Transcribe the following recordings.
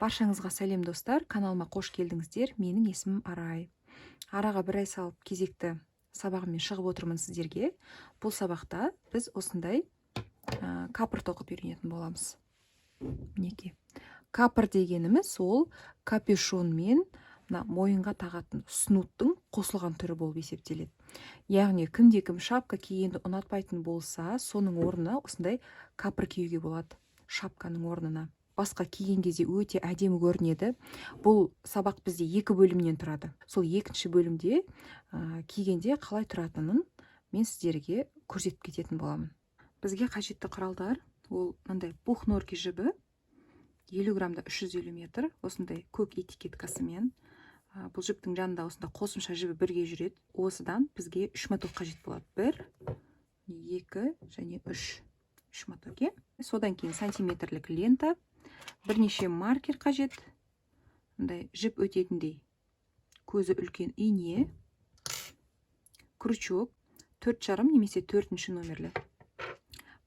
Баршаңызға сәлем, достар! Каналыма қош келдіңіздер. Менің есімім Арай. Араға бір ай салып, кезекті сабағыммен шығып отырмын сіздерге. Бұл сабақта біз осындай капыр тоқып үйренетін боламыз. Мінекей, капыр дегеніміз ол капюшон мен мына мойынға тағатын снудтың қосылған түрі болып есептеледі. Яғни кімде кім шапка кигенді ұнатпайтын болса, соның орнына осындай капыр киюге болады. Шапканың орнына басқа киген кезде өте әдемі көрінеді. Бұл сабақ бізде екі бөлімнен тұрады. Сол екінші бөлімде кигенде қалай тұратынын мен сіздерге көрсетіп кететін боламын. Бізге қажетті құралдар: ол мынандай пух норки жібі, 50 граммда 350 метр, осындай көк этикеткасымен. Бұл жіптің жанында осындай қосымша жібі бірге жүреді. Осыдан бізге үш моток қажет болады: бір, екі және үш. Үш моток, иә. Содан кейін сантиметрлік лента, бірнеше маркер қажет, мындай жіп өтетіндей көзі үлкен ине, крючок 4,5 немесе төртінші номерлі,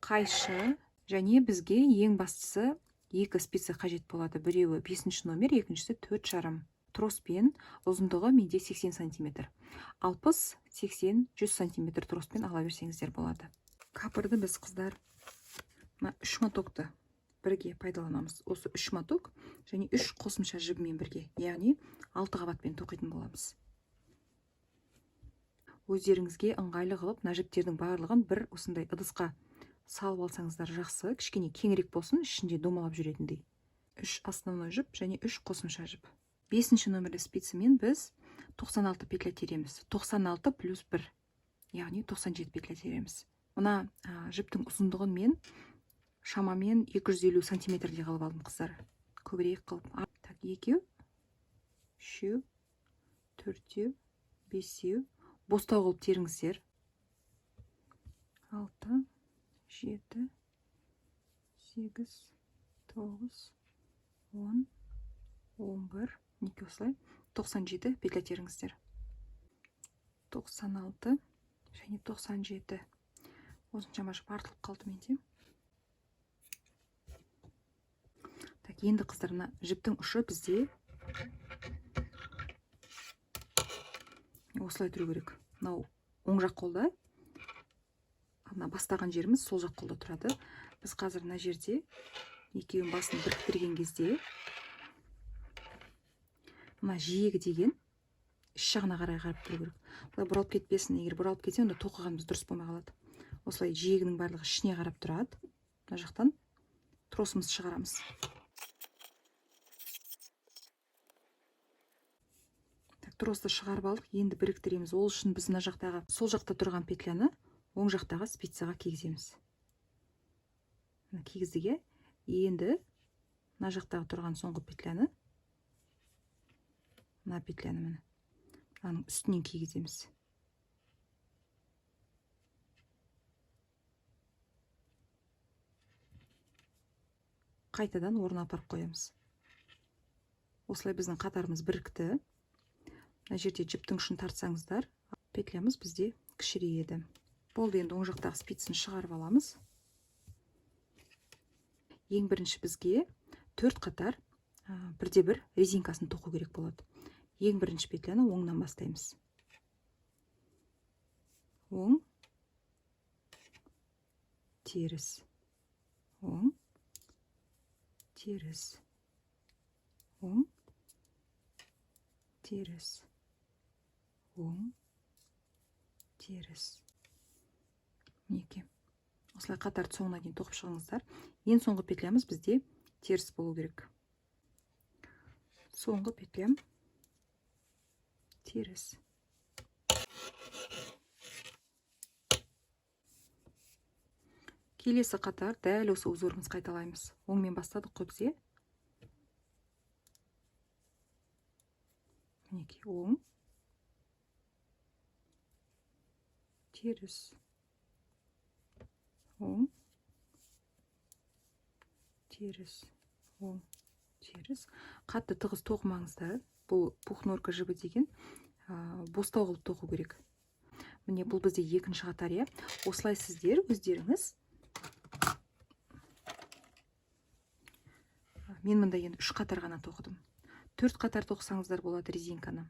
қайшы және бізге ең бастысы екі спица қажет болады: біреуі бесінші номер, екіншісі 4,5. Троспен ұзындығы менде 80 сантиметр. 60, 80, 100 сантиметр троспен ала берсеңіздер болады. Капырды біз, қыздар, мына үш мотокты бірге пайдаланамыз. Осы үш моток және үш қосымша жібімен бірге, яғни алты қабатпен тоқитын боламыз. Өздеріңізге ыңғайлы қылып, мына жіптердің барлығын бір осындай ыдысқа салып алсаңыздар жақсы, кішкене кеңірек болсын, ішінде домалап жүретіндей. Үш основной жіп және үш қосымша жіп. Бесінші номерлі спицамен біз 96 петля тереміз. 96 плюс 1, яғни 97 петля тереміз. Мына жіптің ұзындығын мен шамамен 250 сантиметрдей қылып алдым, қыздар, көбірек қылып. Так, екеу, үшеу, төртеу, бесеу, бостау қылып теріңіздер. Алты, жеті, сегіз, тоғыз, 10, 11. Мінекей, осылай 97 петля теріңіздер. 96 және 97. Осыншама жіп артылып қалды менде. Так, енді, қыздар, мына жіптің ұшы бізде осылай тұру керек. Мынау оң жақ қолда, мына бастаған жеріміз сол жақ қолда тұрады. Біз қазір мына жерде екеуінің басын біріктірген кезде мына жиегі деген іш жағына қарай қарап тұру керек. Былай бұралып кетпесін. Егер бұралып кетсе, онда тоқығанымыз дұрыс болмай қалады. Осылай жиегінің барлығы ішіне қарап тұрады. Мына жақтан тросымызды шығарамыз. Так, тросты шығарып алдық, енді біріктіреміз. Ол үшін біз мына жақтағы, сол жақта тұрған петляны оң жақтағы спицаға кигіземіз. Мына кигіздік, иә. Енді мына жақтағы тұрған соңғы петляны, мына петляны, міне, мынаның үстінен кигіземіз. Қайтадан орнына апарып қоямыз. Осылай біздің қатарымыз бірікті. Мына жерде жіптің ұшын тартсаңыздар, петлямыз бізде кішірейеді. Болды, енді оң жақтағы спицаны шығарып аламыз. Ең бірінші бізге төрт қатар бірде бір резинкасын тоқу керек болады. Ең бірінші петляны оңнан бастаймыз. Оң, теріс, оң, теріс, оң, теріс, оң, теріс. Мінекей, осылай қатарды соңына дейін тоқып шығыңыздар. Ең соңғы петлямыз бізде теріс болу керек. Соңғы петлям теріс. Келесі қатар дәл осы узорымыз қайталаймыз. Оңмен бастадық қой біз, иә. Мінекей, оң, теріс, оң, теріс, оң, теріс. Қатты тығыз тоқымаңыздар. Бұл пух норка жібі деген бостау қылып тоқу керек. Міне, бұл бізде екінші қатар, иә. Осылай сіздер өздеріңіз Мен мында енді 3 қатар ғана тоқыдым. 4 қатар тоқысаңыздар болады резинканы.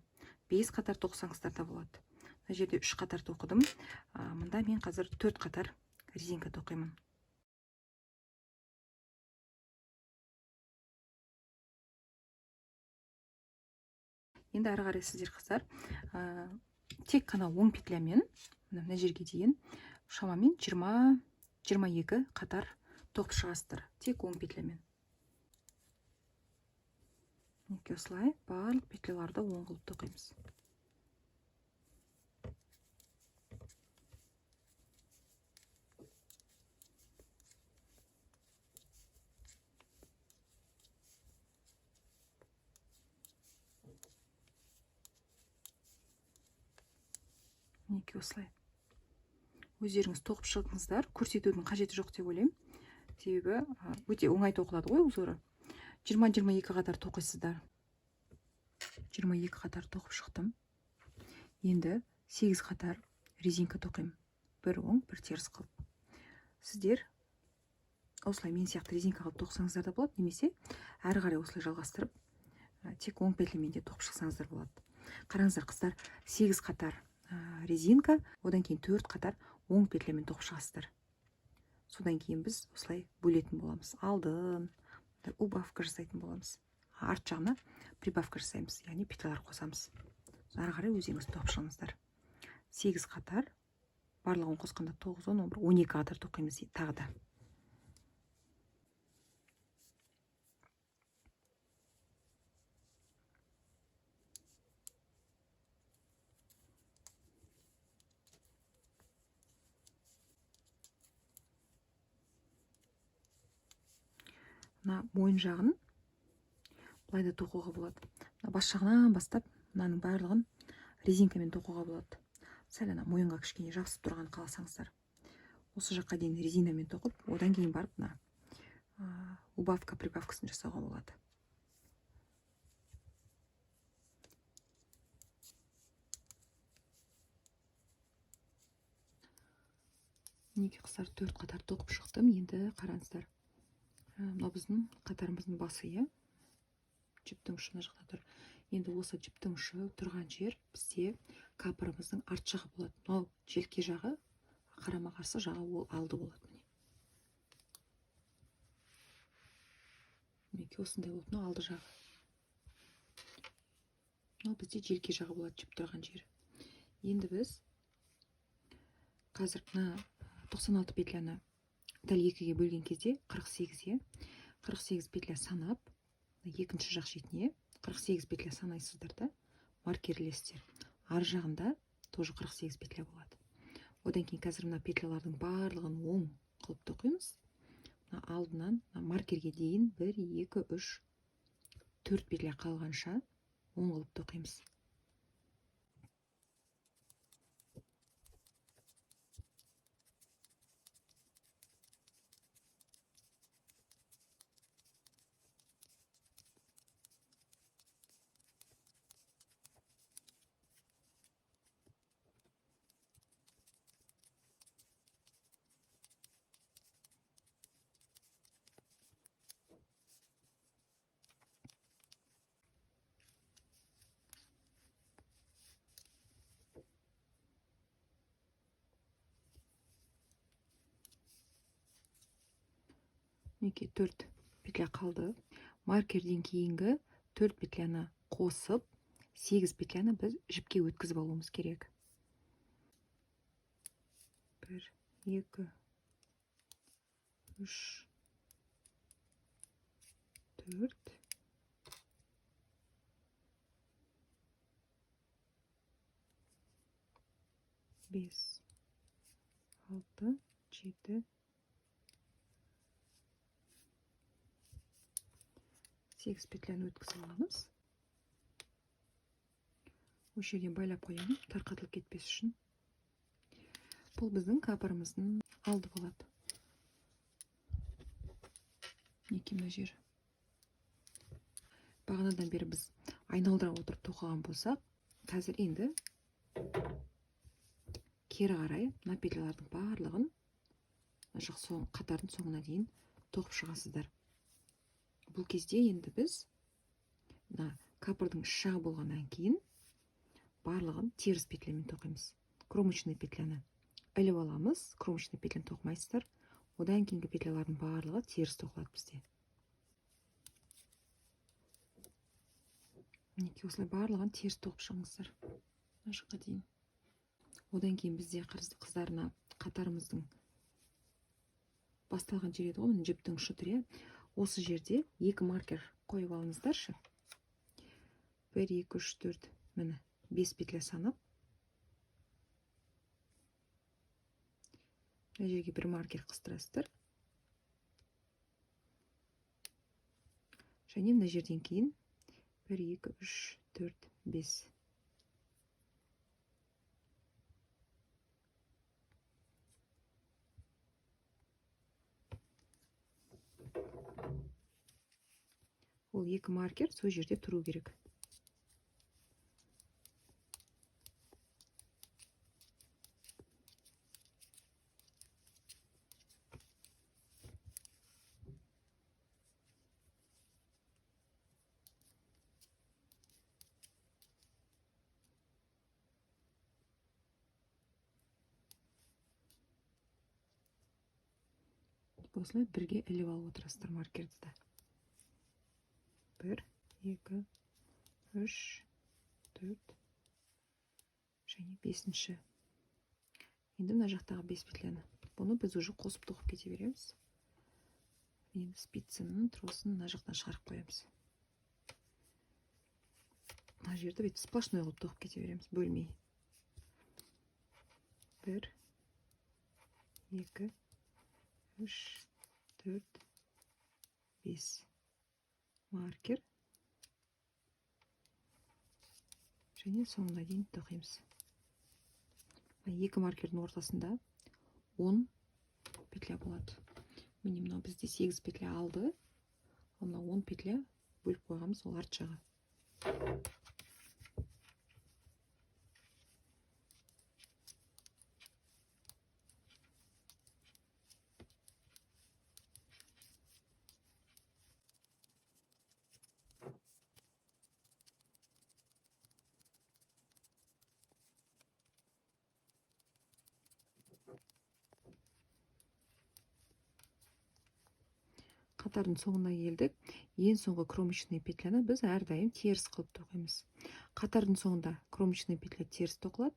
5 қатар тоқысаңыздар да болады. Мына жерде 3 қатар тоқыдым. Мында мен қазір 4 қатар резинка тоқимын. Енді ары қарай сіздер қыздар, тек қана оң петлямен мына жерге дейін шамамен 20-22 қатар тоқып шығасыздар. Тек оң петлямен. Мінекей осылай барлық петляларды оң қылып тоқимыз. Мінекей осылай. Өздеріңіз тоқып шығыңыздар, көрсетудің қажеті жоқ деп ойлаймын. Себебі өте оңай тоқылады ғой узоры. 20-22 қатар тоқисыздар. 22 қатар тоқып шықтым. Енді 8 қатар резинка тоқимын. Бір оң, бір теріс қылып. Сіздер осылай мен сияқты резинка қылып тоқысаңыздар да болады, немесе әрі қарай осылай жалғастырып, тек оң петлямен де тоқып шықсаңыздар болады. Қараңыздар қыздар, 8 қатар резинка, одан кейін 4 қатар оң петлямен тоқып шығасыздар. Содан кейін біз осылай бөлетін боламыз. Алдын убавка жасайтын боламыз. Арт жағына прибавка жасаймыз, яғни петлялар қосамыз. Ары қарай өздеріңіз тоқып шығыңыздар. 8 қатар, барлығын қосқанда 9, 10, 11, 12 қатар тоқимыз тағы да. Мына мойын жағын былай да тоқуға болады. Мына бас жағынан бастап мынаның барлығын резинкамен тоқуға болады. Сәл ана мойынға кішкене жабысып тұрғанын қаласаңыздар, осы жаққа дейін резинамен тоқып, одан кейін барып мына убавка прибавкасын жасауға болады. Мінекей қыздар, 4 қатар тоқып шықтым. Енді қараңыздар, мынау біздің қатарымыздың басы, иә? Жіптің ұшы мына жақта тұр. Енді осы жіптің ұшы тұрған жер бізде капырымыздың арт жағы болады. Мынау желке жағы, қарама-қарсы жағы ол алды болады. Міне. Мінекей осындай болады. Мынау алды жағы. Мынау бізде желке жағы болады, жіп тұрған жері. Енді біз қазір мына 96 петляны дәл екіге бөлген кезде 48, иә? 48 петля санап, екінші жақ шетіне 48 петля санайсыздар да, маркерлесіздер. Ар жағында тоже 48 петля болады. Одан кейін қазір мына петлялардың барлығын оң қылып тоқимыз. Мына алдынан, мына маркерге дейін 1, 2, 3, 4 петля қалғанша оң қылып тоқимыз. Мінекей 4 петля қалды. Маркерден кейінгі 4 петляны қосып, 8 петляны біз жіпке өткізіп алуымыз керек. 1, 2, 3, 4. 5, 6, 7, 8 петляны өткізіп аламыз. Осы жерден байлап қоямын, тарқатылып кетпес үшін. Бұл біздің капырымыздың алды болады. Мінекей мына жер. Бағанадан бері біз айналдыра отырып тоқыған болсақ, қазір енді кері қарай мына петлялардың барлығын мына жақ қатардың соңына дейін тоқып шығасыздар. Бұл кезде енді біз мына капырдың іш жағы болғаннан кейін барлығын теріс петлямен тоқимыз. Кромочный петляны іліп аламыз, кромочный петляны тоқымайсыздар. Одан кейінгі петлялардың барлығы теріс тоқылады бізде. Мінекей осылай барлығын теріс тоқып шығыңыздар мына жаққа дейін. Одан кейін бізде қыздарына қатарымыздың басталған жері еді ғой, міне жіптің ұшы тұр, иә. Осы жерде 2 маркер қойып алыңыздаршы. 1, 2, 3, 4, міне 5 петля санап. Мына жерге бір маркер қыстырасыздар. Және мына жерден кейін 1, 2, 3, 4, 5. Ол 2 маркер сол жерде тұру керек. Осылай бірге іліп алып отырасыздар маркерді да. 1, 2, 3, 4 және 5-ші. Енді мына жақтағы 5 петляны. Бұны біз уже қосып тоқып кете береміз. Енді спицаның тросын мына жақтан шығарып қоямыз. Мына жерді бүйтіп сплошной қылып тоқып кете береміз, бөлмей. 1, 2, 3, 4, 5 маркер және соңына дейін тоқимыз. 2 маркердің ортасында 10 петля болады. Міне мынау бізде 8 петля алды, ал мынау 10 петля бөліп қойғанбыз, ол арт жағы. Қатардың соңына келдік. Ең соңғы кромочный петляны біз әрдайым теріс қылып тоқимыз. Қатардың соңында кромочный петля теріс тоқылады,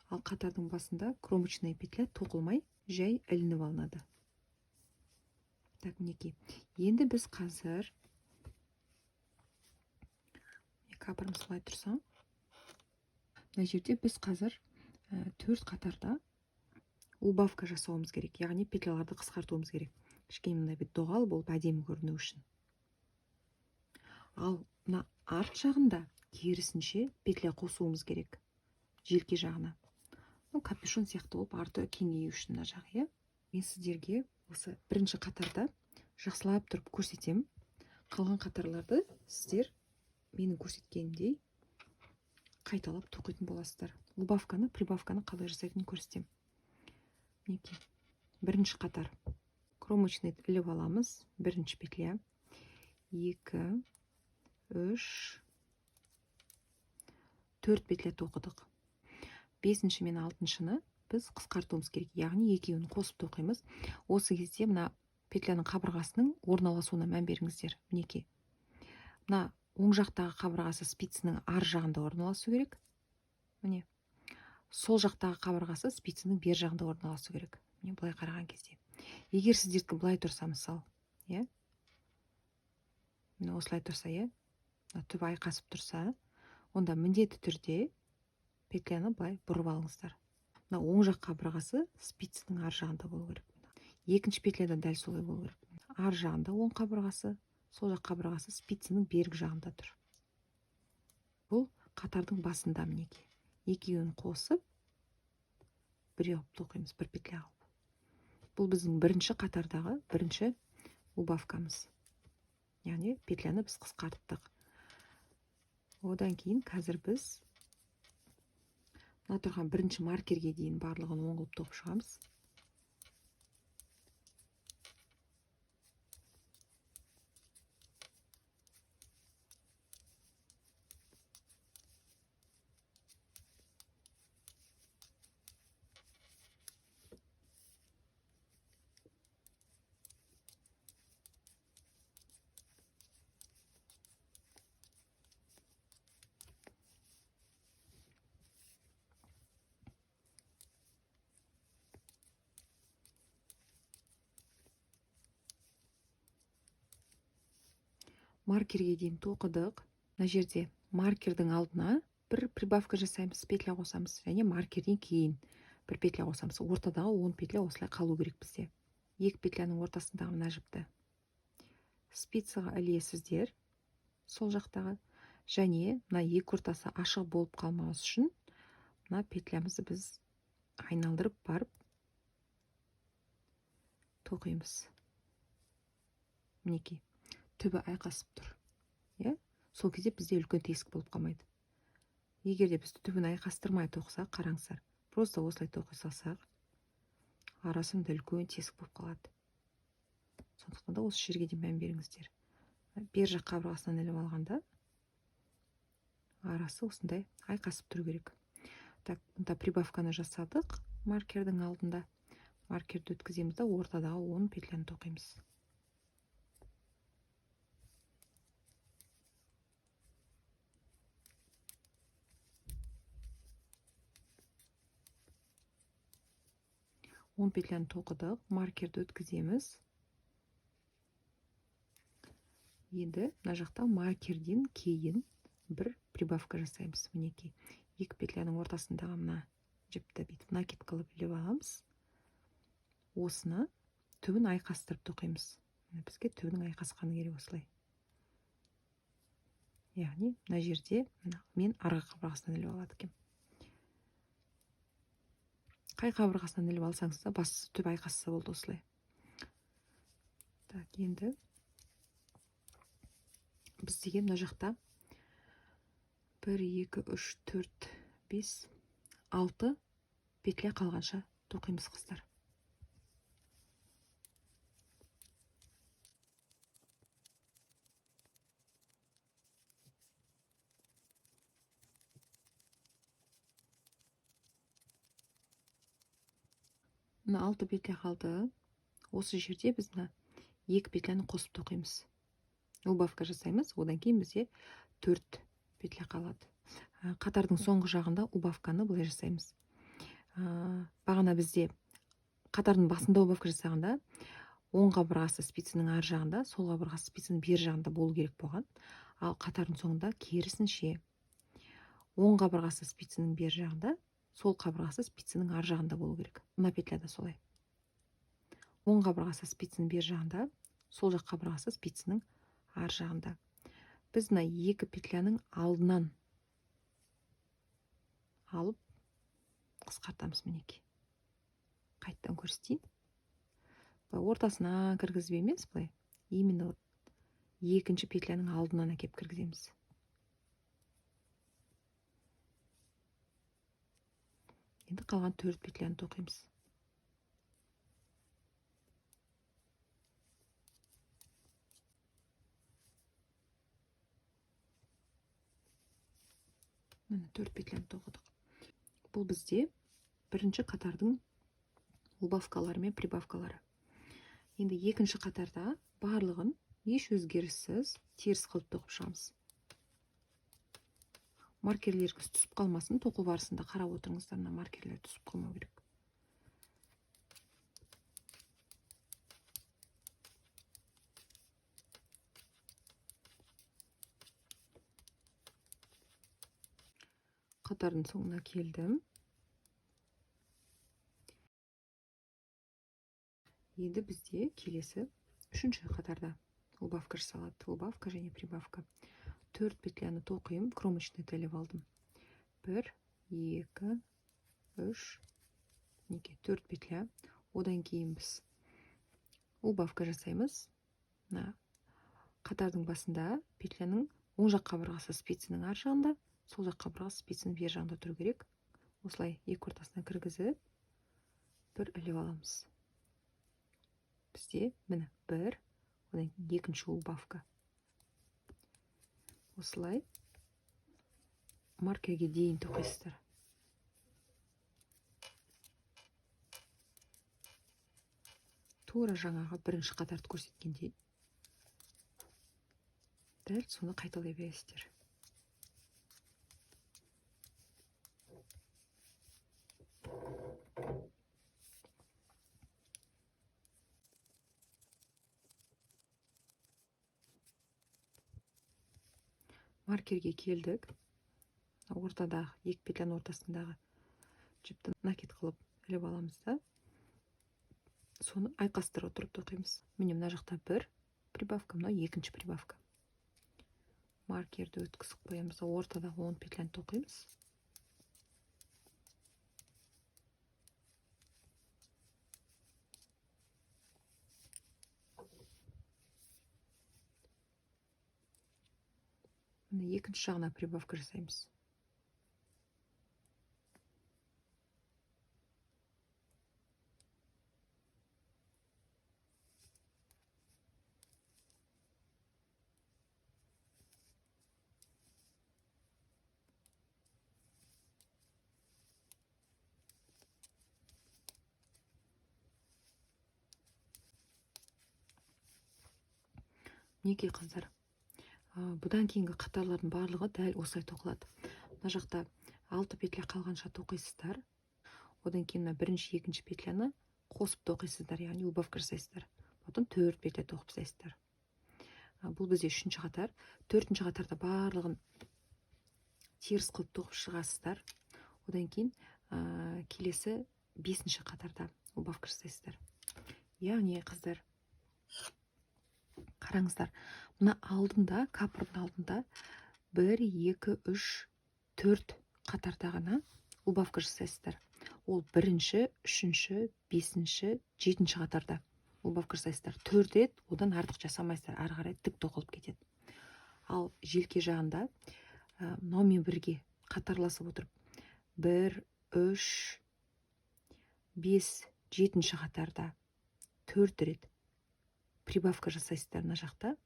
ал қатардың басында кромочный петля тоқылмай жай ілініп алынады. Так, мінекей. Енді біз қазір капырымыз былай тұрса, мына жерде біз қазір 4 қатарда убавка жасауымыз керек, яғни петляларды қысқартуымыз керек. Кішкене мындай бір доғал болып әдемі көріну үшін. Ал мына арт жағында керісінше петля қосуымыз керек, желке жағына. Капюшон сияқты болып арты кеңею үшін мына жағы, иә. Мен сіздерге осы бірінші қатарда жақсылап тұрып көрсетемін. Қалған қатарларды сіздер менің көрсеткенімдей қайталап тоқитын боласыздар. Убавканы, прибавканы қалай жасайтынын көрсетемін. Мінекей, бірінші қатар. Кромочный іліп аламыз. Бірінші петля. 2, 3, 4 петля тоқыдық. 5-ші мен 6-шыны біз қысқартуымыз керек, яғни екеуін қосып тоқимыз. Осы кезде мына петляның қабырғасының орналасуына мән беріңіздер. Мінекей. Мына оң жақтағы қабырғасы спицының ар жағында орналасу керек. Міне. Сол жақтағы қабырғасы спицының бер жағында орналасу керек. Міне былай қараған кезде. Егер сіздердікі былай тұрса, мысал, иә? Міне осылай тұрса, иә? Мына түбі айқасып тұрса, онда міндетті түрде петляны былай бұрып алыңыздар. Мына оң жақ қабырғасы спицының ар жағында болу керек. Екінші петляда дәл солай болу керек. Ар жағында оң қабырғасы, сол жақ қабырғасы спицының бергі жағында тұр. Бұл қатардың басында мінекей. Екеуін қосып біреу қылып тоқимыз, бір петля қылып. Бұл біздің бірінші қатардағы бірінші убавкамыз. Яғни петляны біз қысқарттық. Одан кейін қазір біз мына тұрған бірінші маркерге дейін барлығын оң қылып тоқып шығамыз. Маркерге дейін тоқыдық. Мына жерде маркердің алдына бір прибавка жасаймыз, петля қосамыз, және маркерден кейін бір петля қосамыз. Ортадағы 10 петля осылай қалу керек бізде. Екі петляның ортасындағы мына жіпті спицаға ілесіздер, сол жақтағы, және мына екі ортасы ашық болып қалмас үшін мына петлямызды біз айналдырып барып тоқимыз. Мінекей, түбі айқасып тұр. Иә? Сол кезде бізде үлкен тесік болып қалмайды. Егер де біз түбін айқастырмай тоқысақ, қараңыздар, просто осылай тоқи салсақ, арасында үлкен тесік болып қалады. Сондықтан да осы жерге де мән беріңіздер. Бер жақ қабырғасынан іліп алғанда арасы осындай айқасып тұру керек. Так, мұнда прибавканы жасадық маркердің алдында. Маркерді өткіземіз да ортадағы 10 петляны тоқимыз. Он петляны тоқыдық, маркерді өткіземіз. Енді мына жақта маркерден кейін бір прибавка жасаймыз. Мінекей, екі петляның ортасындағы мына жіпті бүйтіп накид қылып іліп аламыз. Осыны түбін айқастырып тоқимыз. Бізге түбінің айқасқаны керек осылай. Яғни мына жерде мен арғы қабырғасынан іліп алады екенмін. Қай қабырғасынан іліп алсаңыз да бастысы түбі айқасса болды осылай. Так, енді біз деген мына жақта 1, 2, 3, 4, 5, 6 петля қалғанша тоқимыз, қыздар. Мына 6 петля қалды. Осы жерде біз мына 2 петляны қосып тоқимыз. Убавка жасаймыз. Одан кейін бізде 4 петля қалады. Қатардың соңғы жағында убавканы былай жасаймыз. Бағана бізде қатардың басында убавка жасағанда оң қабырғасы спицаның ар жағында, сол қабырғасы спицаның бер жағында болу керек болған. Ал қатардың соңында керісінше оң қабырғасы спицаның бер жағында, сол қабырғасы спицаның ар жағында болу керек. Мына петляда солай. Оң қабырғасы спицаның бер жағында, сол жақ қабырғасы спицаның ар жағында. Біз мына екі петляның алдынан алып қысқартамыз мінекей. Қайттан көрсетейін. Былай ортасына кіргізіп емес, былай именно екінші петляның алдынан әкеп кіргіземіз. Енді қалған 4 петляны тоқимыз. Міне 4 петляны тоқыдық. Бұл бізде бірінші қатардың убавкалары мен прибавкалары. Енді екінші қатарда барлығын еш өзгеріссіз теріс қылып тоқып шығамыз. Маркерлеріңіз түсіп қалмасын, тоқу барысында қарап отырыңыздар, мына маркерлер түсіп қалмау керек. Қатардың соңына келдім. Енді бізде келесі үшінші қатарда убавка жасалады. Убавка және прибавка. 4 петляны тоқимын, кромочный тіліп алдым. 1, 2, 3, мінекей 4 петля. Одан кейін біз убавка жасаймыз. Мына қатардың басында петляның оң жақ қабырғасы спицаның ар жағында, сол жақ қабырғасы спицаның бер жағында тұру керек. Осылай екі ортасына кіргізіп бір іліп аламыз. Бізде міне бір, одан кейін екінші убавка. Осылай маркерге дейін тоқисыздар. Тура жаңағы бірінші қатарды көрсеткендей дәл соны қайталай бересіздер. Маркерге келдік. Ортадағы екі петляның ортасындағы жіпті накид қылып іліп аламыз да, соны айқастыра отырып тоқимыз. Міне, мына жақта бір прибавка, мынау екінші прибавка. Маркерді өткізіп қоямыз да, ортадағы 10 петляны тоқимыз. Міне, екінші жағына прибавка жасаймыз. Мінекей, қыздар, бұдан кейінгі қатарлардың барлығы дәл осылай тоқылады. Мына жақта 6 петля қалғанша тоқисыздар. Одан кейін мына бірінші, екінші петляны қосып тоқисыздар, яғни убавка жасайсыздар. Потом 4 петля тоқып тастайсыздар. Бұл бізде үшінші қатар. Төртінші қатарда барлығын теріс қылып тоқып шығасыздар. Одан кейін келесі бесінші қатарда убавка жасайсыздар. Яғни, қыздар, қараңыздар, мына алдында, капрдың алдында 1, 2, 3, 4 қатарда ғана убавка жасайсыздар. Ол бірінші, үшінші, бесінші, жетінші қатарда убавка жасайсыздар. 4 рет, одан артық жасамайсыздар, ары қарай тік тоқылып кетеді. Ал желке жағында мынаумен бірге қатарласып отырып 1, 3, 5, жетінші қатарда 4 рет прибавка жасайсыздар мына жақта.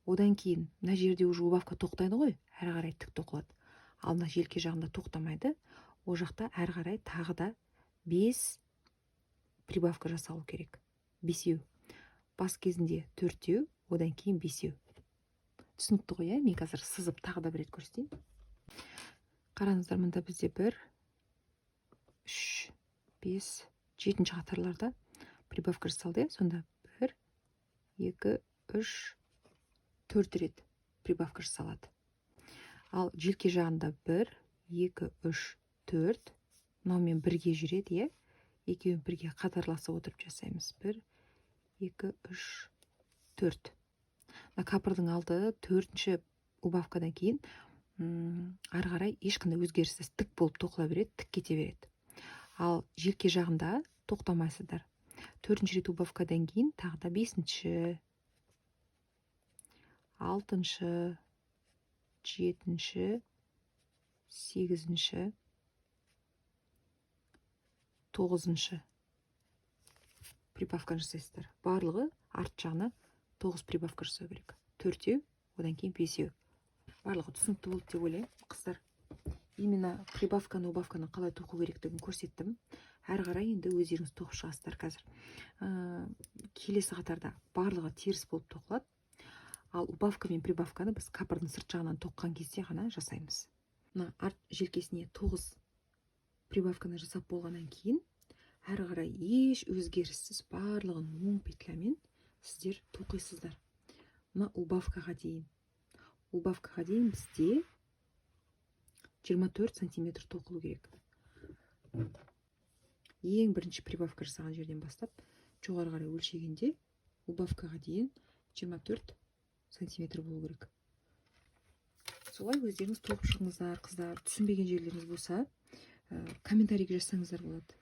Одан кейін мына жерде уже убавка тоқтайды ғой, әрі қарай тік тоқылады. Ал мына желке жағында тоқтамайды. Ол жақта әрі қарай тағы да 5 прибавка жасалу керек. 5. Бас кезінде 4, одан кейін 5. Түсінікті ғой, ә? Мен қазір сызып тағы да бір рет көрсетейін. Қараңыздар, мында бізде 1, 3, 5, жетінші қатарларда прибавка жасалды, ә? Сонда 1, 2, 3, 4 рет прибавка жасалады. Ал желке жағында 1, 2, 3, 4 мынаумен бірге жүреді, иә? Екеуін бірге қатарласып отырып жасаймыз. 1, 2, 3, 4. Мына капырдың алды төртінші убавкадан кейін ары қарай ешқандай өзгеріссіз тік болып тоқыла береді, тік кете береді. Ал желке жағында тоқтамайсыздар. Төртінші рет убавкадан кейін тағы да бесінші, алтыншы, жетінші, сегізінші, тоғызыншы прибавканы жасайсыздар. Барлығы арт жағына 9 прибавка жасау керек. 4, одан кейін 5. Барлығы түсінікті болды деп ойлаймын, қыздар. Именно прибавканы, убавканы қалай тоқу керектігін көрсеттім. Әрі қарай енді өздеріңіз тоқып шығасыздар қазір. Келесі қатарда барлығы теріс болып тоқылады. Ал убавка мен прибавканы біз капырдың сырт жағынан тоққан кезде ғана жасаймыз. Мына арт желкесіне 9 прибавканы жасап болғаннан кейін әрі қарай еш өзгеріссіз барлығын оң петлямен сіздер тоқисыздар. Мына убавкаға дейін. Убавкаға дейін бізде 24 сантиметр тоқылу керек. Ең бірінші прибавка жасаған жерден бастап жоғары қарай өлшегенде убавкаға дейін 24 сантиметр болу керек. Солай өздеріңіз тоқып шығыңыздар, қыздар. Түсінбеген жерлеріңіз болса, комментарийге жазсаңыздар болады.